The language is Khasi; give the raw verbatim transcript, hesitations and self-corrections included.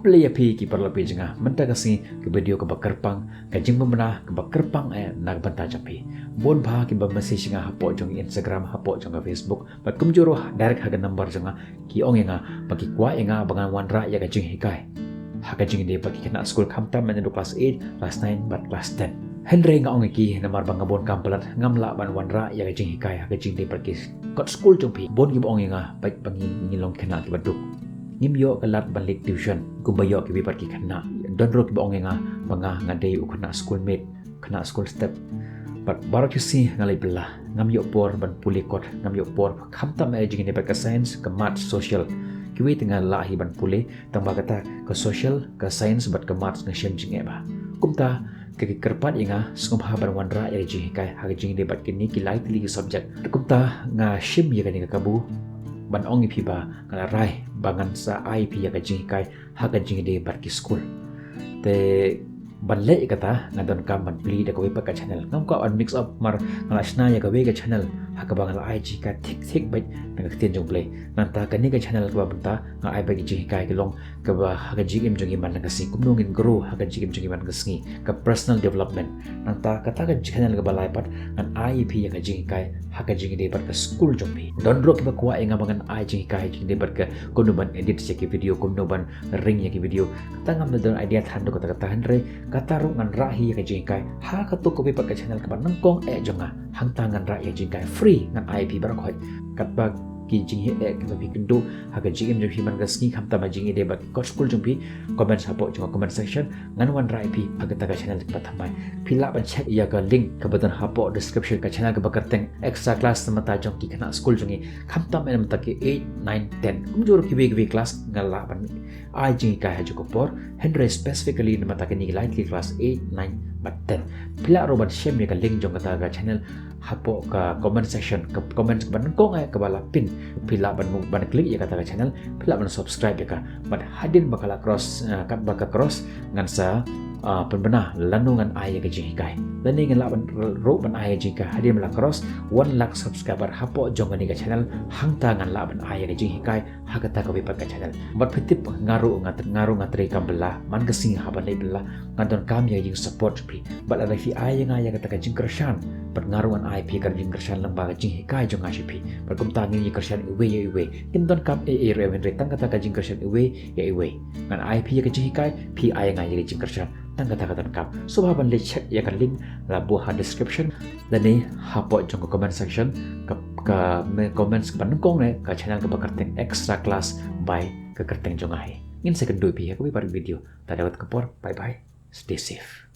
Khublei ïa phi ki paralok phi jong nga, mynta ka sngi ka video kaba kyrpang, ka jingpynbna kaba kyrpang eh na ka bynta jong phi. Bun bah kiba message ïa nga hapoh jong Instagram, hapoh jong ka Facebook, bad kumjuh ruh direct ha ka number jong nga, ki ong ïa nga ba ki kwah ïa nga ba ngan wanrah ïa ka jinghikai ha ka jingïadei bad ki khynnah skul, khamtam naduh class eight, class nine bad class ten. Hynrei nga ong ïa ki, namar ba nga bun kam palat, ngam lah ban wanrah ïa ka jinghikai ha ka jingïadei bad ki kot skul jong phi. Bun kiba ong ïa nga, peit ba ngi, ngi long khynnah kiba duk, ngim ïoh ka lad ban leit tuition kumba ïoh kiwei pat ki khynnah. Don ruh kiba ong ïa nga ba nga, nga dei u khynnah schoolmate, khynnah skul step. Bad baroh shi sngi nga leit bylla, ngam ïoh por ban pule kot, ngam ïoh por, khamtam eh jingïadei bad ka science, ka maths, social. Kiwei te nga lah hi ban pule, tang ba kata ka social, ka science bad ka maths nga shem jingeh bha. Kumta ka, ki kyrpad ïa nga, sngewbha ban wanrah ïa ka jinghikai ha ka jingïadei bad kine ki lai tylli ki subject. Kumta nga shim ïa kane ka kabu ban ong ïa phi ba nga la rai ba ngan sa ai ïa phi ïa ka jinghikai ha ka jingïadei bad ki skul. Te ban leh ïa kata, nga donkam ban plie da kawei pat ka channel. Ngam kwah ban mix up, namar nga la shna ïa kawei ka channel ha kaba nga la ai jinghikai thik thik beit na ka ktien jong U Blei. Nangta kane ka channel kaba mynta nga ai beit ka jinghikai ka long kaba ha ka jingim jong ngi man la ka sngi, kumno ngin grow ha ka jingim jong ngi man la ka sngi, ka personal development. Nangta kata ka channel kaba lai pat ngan ai ïa phi ïa ka jinghikai ha ka jingïadei bad ka skul jong phi. Don ruh kiba kwah ïa nga ba ngan ai jinghikai ha ka jingïadei bad ka, kumno ban edit ïa ki video, kumno ban ring ïa ki video. Kata ngam da don idea than ruh kata kata, hynrei kata ruh ngan rah hi ïa ka jinghikai ha kato kawei pat ka channel kaba nyngkong eh jong nga. Hangta ngan rah ïa ka jinghikai free, ngan ai ïa phi baroh khoit. Katba ki jingeh eh kiba phi kynduh ha ka jingim jong phi man ka sngi, khamtam ha jingïadei bad ki kot skul jong phi, comment hapoh jong ka comment section, ngan wanrah ïa phi ha kata ka channel kaba thymmai. Phi lah ban check ïa ka link kaba don hapoh description, ka channel kaba kyrteng Extra Class na ka bynta jong ki khynnah skul jong ngi, khamtam eh na ka bynta ki eight, nine, ten. Kumjuh ruh kiwei kiwei class nga lah ban ai jinghikai ha kajuh ka por, hynrei specifically na ka bynta kine ki lai tylli ki class eight, nine bad ten. Phi lah ruh ban shem ïa ka link jong kata ka channel hapoh ka comment section, ka comment kaba nyngkong eh kaba la pin. Phi lah ban, ban click ïa kata ka channel, phi lah ban subscribe ïa ka. Bad hadien ba ka la cross, eh, katba ka cross, ngan sa, ah, pynbna lano ngan ai ïa ka jinghikai. Lane ngan lah ban, ruh ban ai ïa ka jinghikai hadien ba la cross one lakh subscriber hapoh jong kane ka channel, hangta ngan lah ban ai ïa ka jinghikai ha kata kawei pat ka channel. Bad phi tip, nga ruh nga, nga ruh nga trei kam bylla, man ka sngi haba leit bylla nga donkam ïa ka jingsupport jong phi. Bad lada phi ai ïa nga ïa kata ka jingkyrshan, bad nga ruh ngan ai ïa phi ka jingkyrshan lyngba ka jinghikai jong nga sha phi. Bad kumta ngin ïa kyrshan iwei ïa iwei. Ngim donkam ei ei ruh, hynrei tang kata ka jingkyrshan iwei ïa iwei. Ngan ai ïa phi ïa ka jinghikai, phi ai ïa nga ïa ka jingkyrshan, tang kata ka donkam. Sngewbha ban leit check ïa ka link la buh ha description lane hapoh jong ka comment section, ka, ka, me, comments kaba nyngkong ne ka channel kaba kyrteng Extra Class by ka kyrteng jong nga hi. Ngin sa ïakynduh ïa phi ha kawei pat ka video. Tad haduh kata ka por, bye bye. Stay safe.